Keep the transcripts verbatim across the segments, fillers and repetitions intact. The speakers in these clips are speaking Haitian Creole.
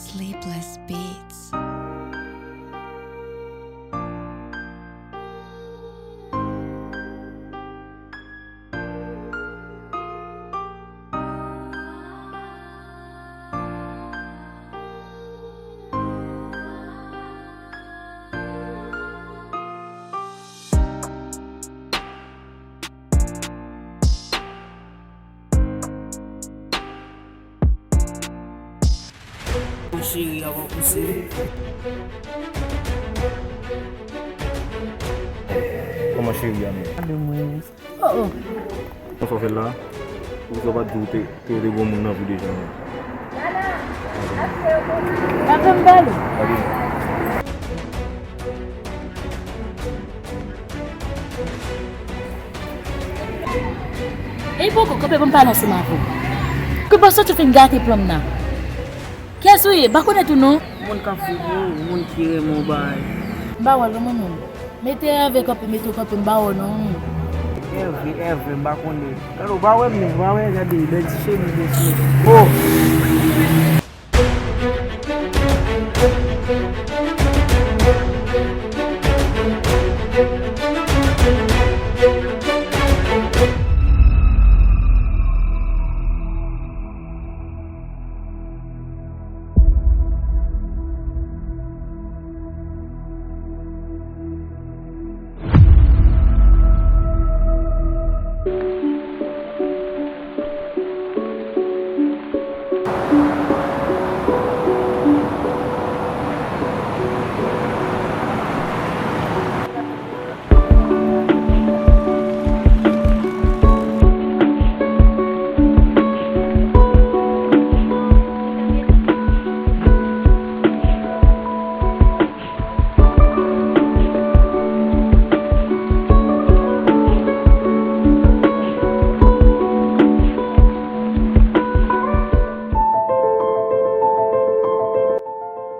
Sleepless Beats. Cheri, avan pouse. Kòman cheri a menm? Gade mwen. Oh, oh. Konsa w fè l la? Ou sa pa t di w te, te, te gon moun nan vi deja non? Pa fè m pale. Gade. E poko kanpe pou m pale ansanm avè w. Ke bò soti w fin gate plan m nan. Kiyès ou ye? M pa konèt ou non. Moun k ap fouke w, moun ki renmen w bay. M pa wè l non mwen menm. Mete Ève kanpe, mete w kanpe, m pa wè w non. Ève, Ève, m pa konnen. Gade w pa wè m menm, w pa wè, gade, bèl ti chemiz mesye. Oh!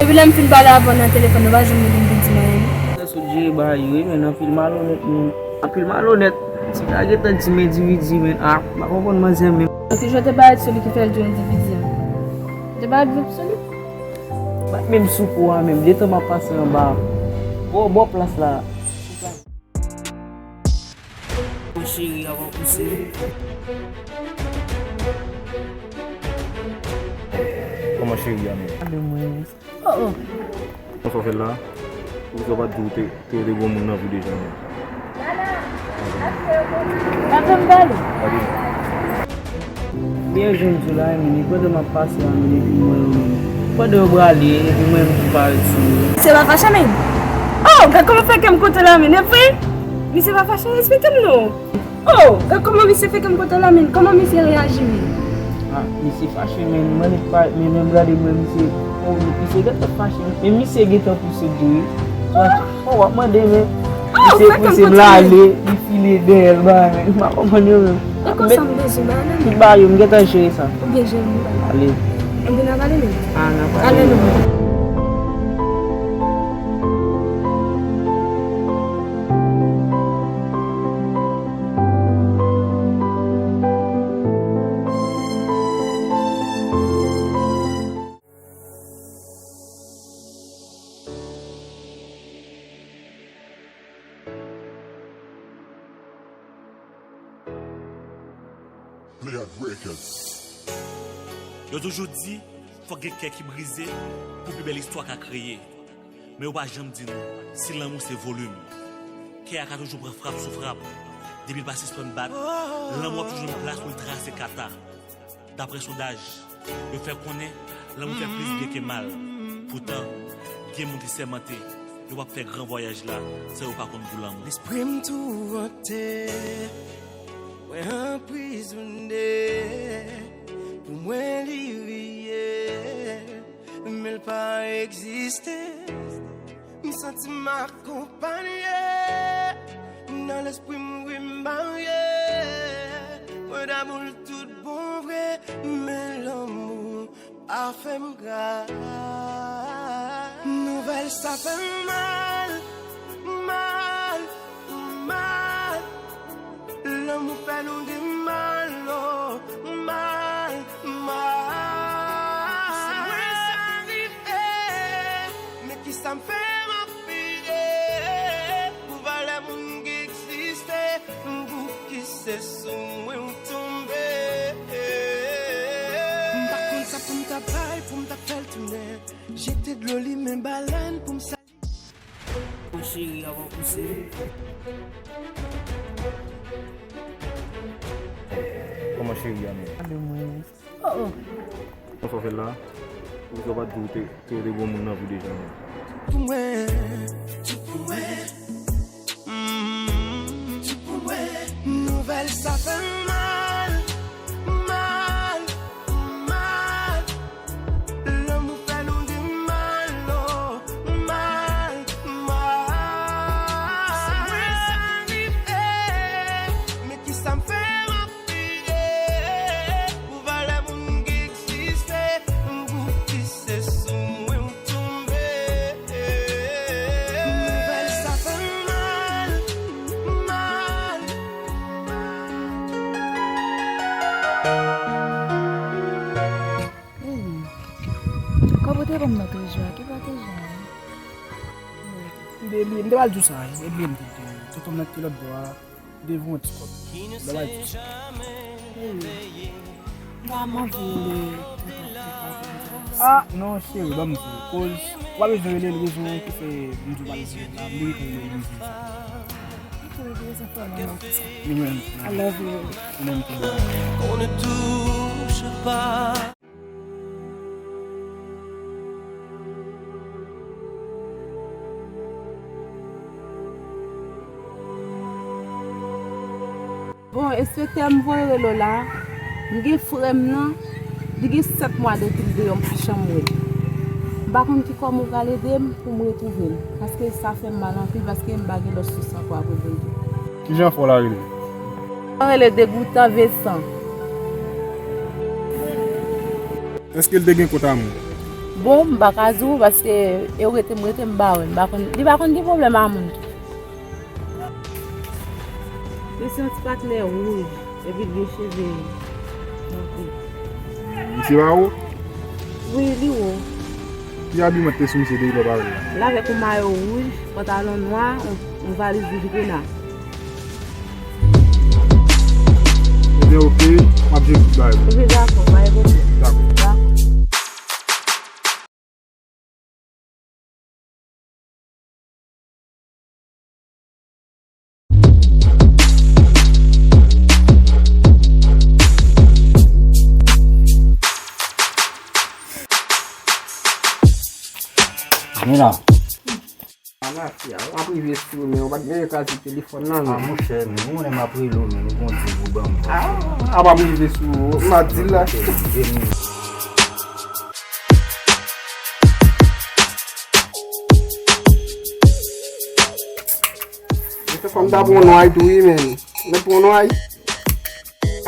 Depi lè m fin pale avè w nan telefòn, ou pa janm vin di m anyen non. Sa sot jere bagay yo wi, men anpil malonèt, men anpil malonèt. Ti ta gentan di m endividi, men a, m pa konprann manzè menm. Epi jan w te parèt sou li ki fè l di w endividi a. Ou te parèt vip sou li? Bat menm sou kou a menm, detan m ap pase anba. Bò, bò plas la. Cheri, avan pouse. Kòman cheri a menm? Gade mwen. Oh, oh. Konsa w fè l la? Ou sa pa t di w te, te, te gon moun nan vi deja non? Pa fè m pale. Gade. Byen jwenn sou la, men pandan m ap pase la, men epi m wè yo menm. Pandan yo prale, epi mwen menm tou parèt sou yo. Misye pa fache, men. Oh, gad kòman fè kè m kontan la, men, e vre? Misye pa fache, eksplike m non. Oh, gad kòman misye fè kè m kontan la, men. Kòman misye reyaji, men? Ah, misye fache, men. Mwen menm pa, men menm gade mwen, misye, oh, misye gentan fache, men misye gentan pouse tou, wi. Oh, w ap mande, men. Misye pouse m l ale, li file dèyè l ba, men. M pa konprann yo menm. E konsa m bezwen ba nan men. Ba yo, m gentan jere sa. Ou byen jere m. Ale. Anben n ap ale menm. Ah, n ap ale. Ale nou. Yo toujou di, fòk gen kè ki brize pou pi bèl istwa ka kreye. Men yo pa janm di nou si lanmou se volim. Kè a ka toujou pran frap sou frap. Depi l pa sispann bat, lanmou ap toujou jwenn plas pou l trase kata. Daprè sondaj, yo fè konnen lanmou fè plis byen ke mal. Poutan, gen moun ki sèmante yo p ap fè gran vwayaj la san yo pa konn gou lanmou. Lespri m tourante, mwen anprizone, pou mwen li reyèl, men l pa egziste. M santi m akonpanye, nan lespri m wi m marye. Mwen damou l tout bon vre, men lanmou pa fè m gra. Nouvèl sa fè m mal, mal, mal. Lanmou fè nou gen mal, oh, mal, mal. Si mwen sa rive Pou m t ap bay, pou m t ap fè l tounen. Jete dlo li, men balèn pou m sali. Mon cheri, avan w pouse. Kòman cheri a menm? Gade mwen. Oh, oh. Konsa w fè l la? Ou sa w pa t di w te, te, te gon moun nan vi deja, non? Pou mwen, tou pou mwen. Mm, tou pou mwen. Nouvèl sa fè m mal, mal, mal. Lanmou fè nou di mal, oh, mal, mal. Sa mwen sa rive, men kisa m fè m ap kriye? Pou valè moun ki egziste, m pou ki se sou mwen ou tonbe. Nouvèl sa fè m mal, mal, mal. Hey, kòb ou te ban m nan trezò a, ki pa te jwenn li? M te bliye, m te pral di w sa, m te bliye, m te di w. Tonton m nan ki te lòt bò a, m te voye yon ti kòb. M te pral di w sa. Hey, m pa manke le kontak, kontak, kontak. Ah, non, cheri, ban m di w. Koz, w pa bezwen rele l, rezon ki fè m di w pa bezwen rele l la, m te rele l, m di w sa. Ok, ok, se fè nan mwen. Ou menm. I love you. Ou menm tou. On ne touche pas. Bon, enspektè, m voye rele w la. M gen frè m nan, li gen sèt mwa depi l deyò, m pa janm wè l. M pa konn ki kòman w pral ede m pou m retwouve l. Paske sa fè m mal anpil, paske m pa gen lòt sous ankò apre Bondye. Kijan frè w la rele? Li rele Degoutan Vensan. Èske l te gen kont a moun? Bon, m pa ka di w, paske e w rete m rete, m pa wè. M pa konn, li pa konn gen pwoblèm a moun tou. Li se yon ti patnè wouj, epi l gen cheve nwa. Misye pa wo? Wi, li wo. Ki abiman ki te sou misye depi lè w pa wè l la? L avèk yon mayo wouj, pantalon nwa, yon, yon valiz wouj grena. Ebyen, oke, m ap jwenn tout bagay. Ebyen, dakò, pa gen pwoblèm. Dakò. Dakò. Vin la. A, mafya, w ap rive sou men, ou pa t gen kraze telefòn nan, men. A, monchè, men, ou konnen m ap rele w, men, ou gon dil pou ban m. A, a, w ap rive sou, m ap di l la. Mesye, fò m ta pran yon nway tou, wi, men. Mèt pran yon nway.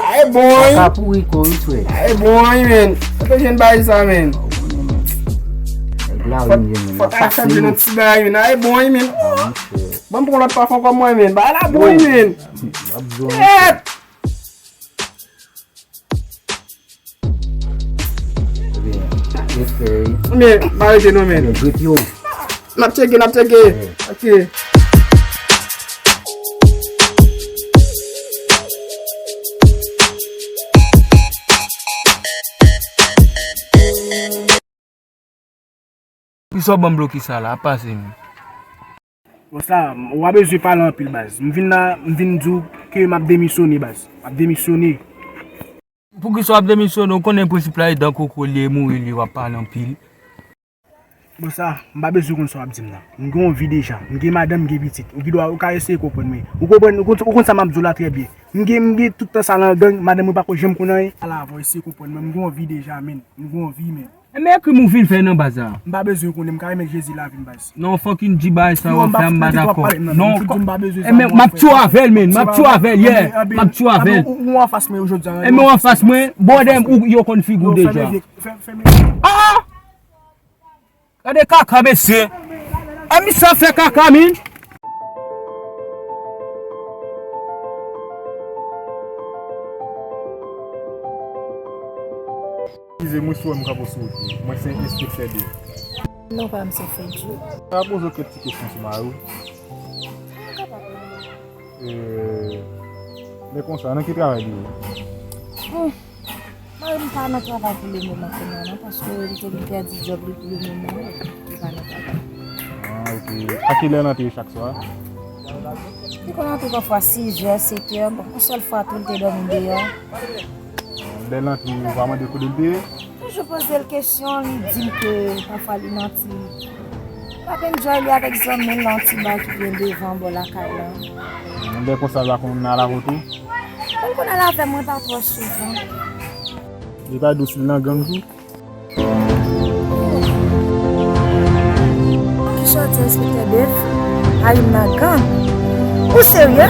Ay, bon, wi. Sa ka pouri kò, wi, frè. Ay, bon, wi, men. Ou te jwenn bagay sa, men. Nèg la, wi, men. Fò ta chanje nan ti bagay, men. Ay, bon, wi, men. Ban m pran lòt pafon kòm mwen, men. Bagay la bon, wi, men. Yèt! Men, pa rete non, men. N ap tcheke, n ap tcheke. Ok. Poukisa w ban m blokis sa la? Ap pase, men. Bon, sa, w pa bezwen pale anpil, baz. M vin la, m vin di w ke m ap demisyone, baz. M ap demisyone. Poukisa w ap demisyone? Ou konnen prensip la, e dan koko li ye, mouri li, w ap pale anpil. Bon, sa, m pa bezwen konn sa w ap di m nan. M gen yon vi deja. M gen madanm, m gen pitit. Ou gen dwa, ou ka eseye konprann mwen. Ou konprann, ou konn, ou konn sa m ap di w la trè byen. M gen, m gen tout tan sa nan gang, madanm mwen pako janm konn anyen. Ala, bon, eseye konprann mwen. M gen yon vi deja, men. M gen yon vi, men. Enben, krim ou vin fè nan baz la? M pa bezwen konnen, m ka remèt Jezi lavi m, baz. Non, fucking G bagay sa w ap fè a, m pa dakò. Non, enben, m ap tchou avè l, men, m ap tchou avè l, yeah, m ap tchou avè l. Ou anfas mwen jodi a. Enben, w anfas mwen, bòdè, ou, yo konn figi w deja. Ah! Gade kaka, mesye. A, misye ap fè kaka, min. Eskize m, wi, si w wè m kanpe sou wout li. Mwen se enspektè de. Non, pa m se Fedjou. Sa poze w kèk ti kesyon sou mari w. Mwen kapab. E, men konsa, nan ki travay li ye? Hmm. Mari m Li pa nan travay pou le moman kounye a non, paske li te vin pèdi djòb li pou le moman, li pa nan travay. Ah, ok. A kilè l antre chak swa? Li konn antre pafwa sizè, setè, bon, yon sèl fwa tou li te dòmi deyò. Lè l antre, ou pa mande kote l te ye? Toujou poze l kesyon, li di m ke pafwa li manti. L ap enjoy li avèk zanmi l nan yon ti ba ki gen devan bò lakay la. Lè konsa l pa konn al avè w tou? Li konn al avè mwen pa twò souvan. Li pa di w si l nan gang tou? Kisa w di, enspektè Dave? Mari m nan gang? Ou serye?